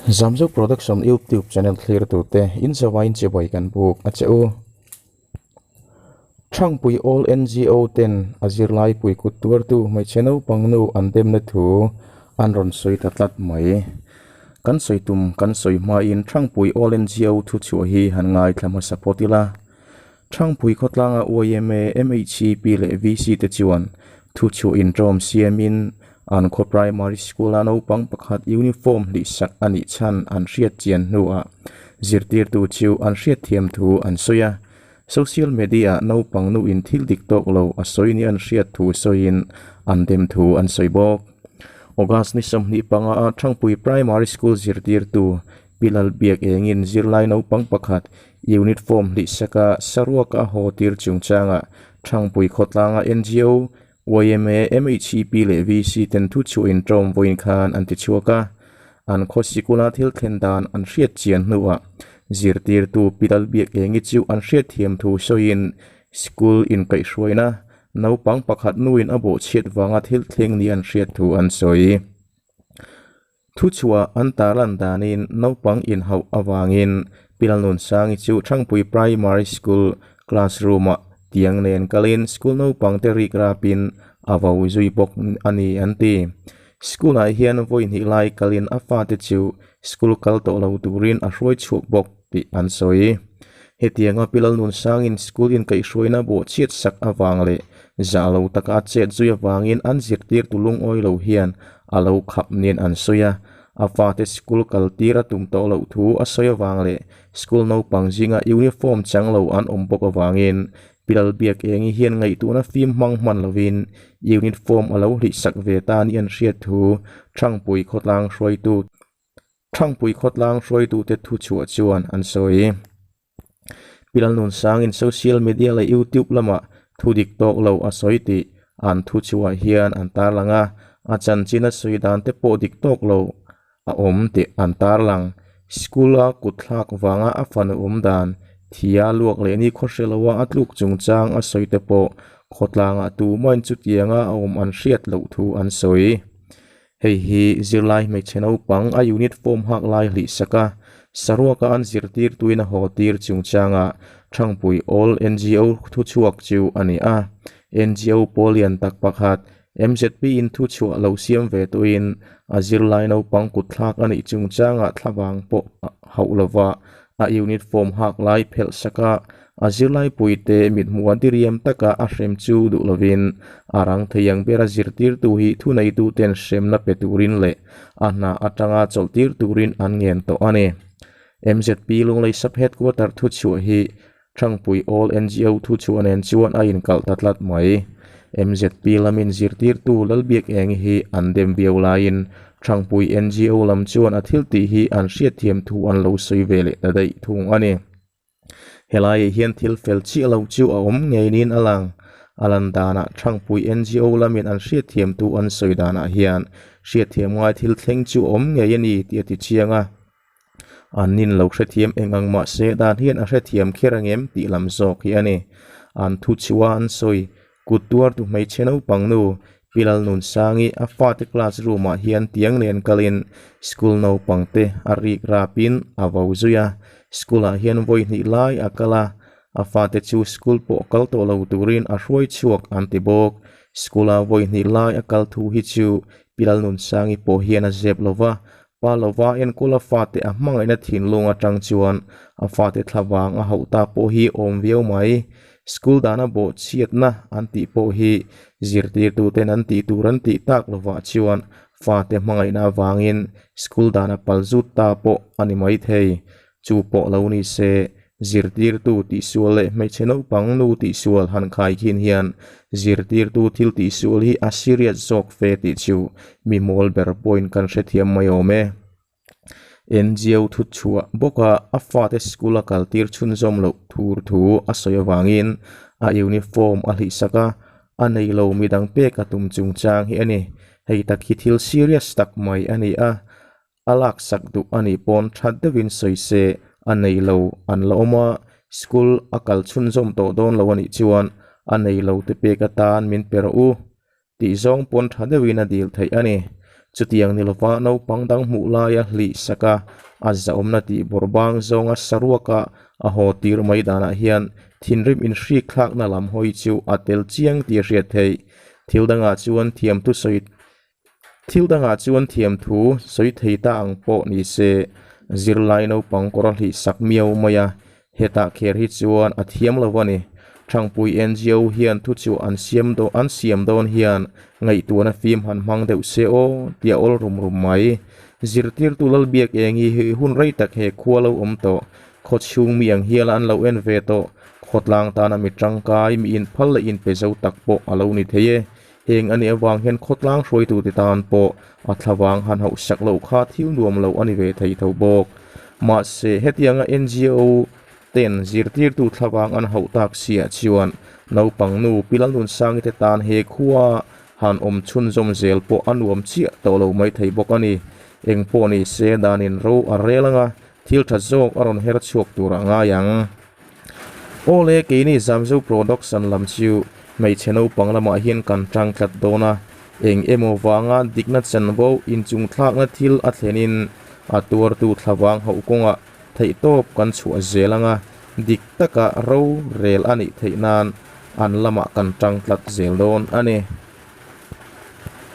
Zamzo Production YouTube channel thlir tute in zawain chibai kan buk a che u. Thangpui All NGO ten a zirlai pui kut tuartu hmeichhe naupang nu an demna thu an rawn sawi ta tlat mai. Kan sawi tum kan sawi hmain Thangpui All NGO thu chhuah hi han ngaithla hmasa phawt ila. Thangpui khawtlanga yma, MHCP leh VC te chuan thu chhuah inṭawm siamin an khaw primary school-a naupang pakhat uniform hlihsak a nih chhan an hriat chian hnuah zirtirtu chu an hriatthiam thu an sawi a. Social media-ah naupang nu in thil dik tawk lo a sawi nia an hriat thu sawiin an dem thu an sawi bawk. August ni 25 a Thangpui Primary School zirtirtu Pi Lalbiak engin zirlai naupang pakhat unit form hlihsaka saruaka a haw tir chungchangah Thangpui khawtlanga ngo, yma, MHEP leh VC ten thu chhuah inṭawm vawiin khan an ti chhuak a. An khaw sikula thil thlen dan an hriat chian hnuah zirtirtu Pi Lalbiak Engi chu an hriatthiam thu sawiin school inkaihhruaina naupang pakhat nuin a bawhchhiat vanga thil thleng ni an hriat thu an sawi. Thuchhuah an tarlan danin naupang inhauh avangin Pi Lalnunsangi chu Thangpui Primary School classroom-ah tiang nen kalin school naupangte rik rapin a vo zui bawk a ni an ti. School-ah hian vawi hnih lai kalin a fate chu school kal tawh lo turin a hruai chhuak bawk tih an sawi. Hetianga Pi Lalnunsangin school inkaihhruaina bawhchhiat sak avang leh zah lo taka a chet zui avangin an zirtirtu lungawi lo hian a lo khap nen an sawi a, a fate school kal tir a tum tawh loh thu a sawi avang leh school naupang zinga uniform chang lo an awm bawk avangin Pi Lalbiakengi hian ngaihtuahna fim hmang hman lovin uniform a lo hlihsak ve ta ni an hriat thu Thangpui khawtlang hruaitu Thangpui khawtlang hruaitute thu chhuah chuan an sawi. Pi Lalnunsangin social media leh YouTube lamah thu dik tawk lo a sawi tih an thu chhuah hian an tarlang a, a chanchin a sawi dan te pawh dik tawk lo a awm tih an tarlang. School-a kut thlak vanga a fanu awm dan, thia luak leh ni khawhre loa a tluk chungchang a sawi te pawh khawtlangah tumahin chutianga a awm an hriat loh thu an sawi. Hei hi zirlai hmeichhe naupang a unit form hak lai hlihsak a, saruaka an zirtirtuin a haw tir chungchanga Thangpui All ngo thuchhuak chu a ni a. Ngo pawl lian tak pakhat, MZP in thuchhuah lo siam ve tuin a zirlai naupang kutthlak a nih chungchanga thlavang pawh hauh lova a unit form hak lai phelhsak a, A zirlaipuite mithmuha diriam taka a hrem chu duh lovin a rang thei ang bera zirtirtu hi thuneituten hremna pe turin leh a hna atanga chawlhtir turin an ngen tawh a ni. MZP Lunglei Sub Headquarter thuchhuah hi Thangpui All ngo thuchhuah nen chuan a inkalh ta tlat mai. MZP lamin zirtirtu Lalbiakengi hi an dem viau laiin Thangpui ngo lam chuan a thiltih hi an hriatthiam thu an lo sawi ve leh ta daih thung a ni. Helaiah hian thil fel chiah lo chu a awm ngei niin a lang. A lan danah Thangpui ngo lamin an hriatthiam tu an sawi danah hian hriatthiam ngai thil thleng chu a awm ngei a ni tih a ti chiang a. An nin lo hrethiam eng ang mah se dan hian a hrethiam kher angem tih lam zawk hi a ni. An thu chhuah a an sawi Kut tuartu hmeichhe naupang nu Pi Lalnunsangi a fate class room ah hian tiang nen kalin school naupang te a rik rapin a vo zui a, school ah hian vawi hnih lai a kal a, a fate chu school pawh kal tawh lo turin a hruai chhuak an ti bawk. School a vawi hnih lai a kal thu hi chu Pi Lalnunsangi pawh hian a zep lo va, pa lova enkawl a fate a hmangaihna thinlung atang chuan a fate thlavang a hauh ta pawh hi awm viau mai. School dana bawhchhiatna an tih pawh hi zirtirtuten an tih tur an tih tak lovah chuan fate hmangaihna avangin school dana pal zut ta pawh a ni maithei. Chu pawh lo ni se, zirtirtu tihsual leh hmeichhe naupang nu tihsual han khai khin hian zirtirtu thil tihsual hi a serious zawk fe tih chu mi mawl ber pawhin kan hrethiam mai awm e. Ngo thut chhuah bawka a fate school a kal tir chhunzawm loh tur thu a sawi avangin a uniform a hlihsak a, a nei lo midang pek a tum chungchang hi a ni. Hei tak hi thil serious tak mai a ni a, a laksak duh a nih pawn that deuhin sawi se a nei lo an la awm a, school a kal chhunzawm tawh dawn lo a nih chuan a nei lo te pek atan min pe rawh u. Tih zawng pawn tha deuhin a dil theih a ni. Chutiang ni lova naupang dang hmuh laia hlih sak a, a zahawmna tih bawrhbang zawnga saruaka a haw tir mai danah hian thinrim inhrik thlakna lam hawi chu a tel chiang tih a hriat theih. Thil dangah chuan thiamthu sawi Thil dangah chuan thiamthu sawi thei ta ang pawh ni se, zirlai naupang kawr a hlih sak miau mai a, hetah kher hi chuan a thiam lo a ni. Thangpui NGO hian thu chu an siam dawn an siam dawn hian ngaihtuahna fim han hmang deuh se aw tih a awl rum rum mai. Zirtirtu Lalbiak Engi hi hun rei tak he khua lo awm tawh, khaw chhung mi ang hiala an lo en ve tawh, khawtlang tana mi tangkai, mi inphal leh inpe zo tak pawh a lo ni thei e. Heng a nih avang hian khawtlang hruaitute tan pawh a thlavang han hauh sak loh kha thil nuam lo a ni ve thei tho bawk. Mahse, hetianga NGO ten zirtirtu thlavang an hauh tak siah chuan naupang nu Pi Lalnunsangi te tan he khua han awm chhunzawm zel pawh a nuam chiah tawh lo mai thei bawk a ni. Eng pawh ni se danin ro a rel anga thil tha zawk a rawn her chhuak tur a ngai ang. Awle, keini Zamzo Production lam chu hmeichhe naupang lamah hian kan tang tlat dawn a, eng emaw vanga dikna chanvo inchungthlakna thil a thlenin a tuartu thlavang hauh kawngah theihtawp kan chhuah zel anga dik taka ro rel a nih theih nan an lamah kan tang tlat zel dawn a ni.